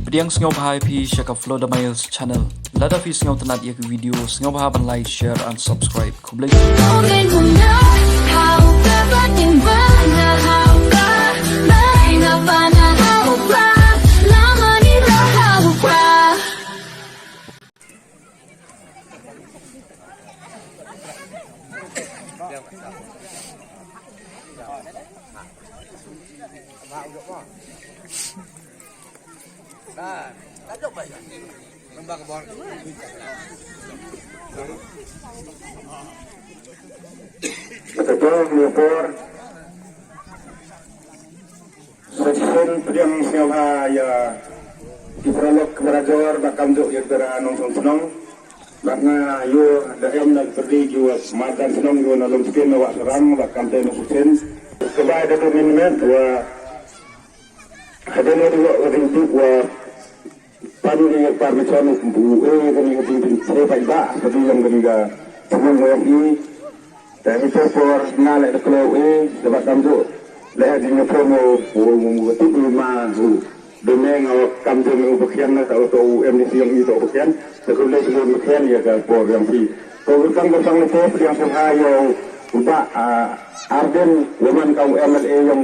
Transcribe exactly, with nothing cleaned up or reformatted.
Pdiang sngewbha ïa phi sha ka Flow the Miles channel. Lada phi sngewtynnat ïa ka video, sngewbha ban like, share and subscribe. Khublei. Kata tu, ïa por. Sa shisien pdiang sngewbha ïa ki paralok ki parajor ba kam juk ïa ki para nongshong shnong. Ba nga ïoh da em na ki pyrdi ki wa madan shnong ki wa na Lumskin na Wahsarang ba kam te nongshong shnong. Kaba da tu min met wa hadien wa dei wa dei tu wa Pan ïa ka permission u, eh, kane ka jingpynshai paidbah, ka dei ïa kane ka shnong Mawïong i. Te ito por nga leh da kloi u, eh, da ba kam ju leh jingïaphone u, u, u, u, tip u ma u. Dei me nga kam ju me u bakhian na, ta u, ta u M D C ïong i ta u bakhian. Te khublei shibun bakhian ïa ka por ïong i. Te u bang bang te pdiang sngewbha ïa u Bah, ah, Ardent, u man ka u M L A ïong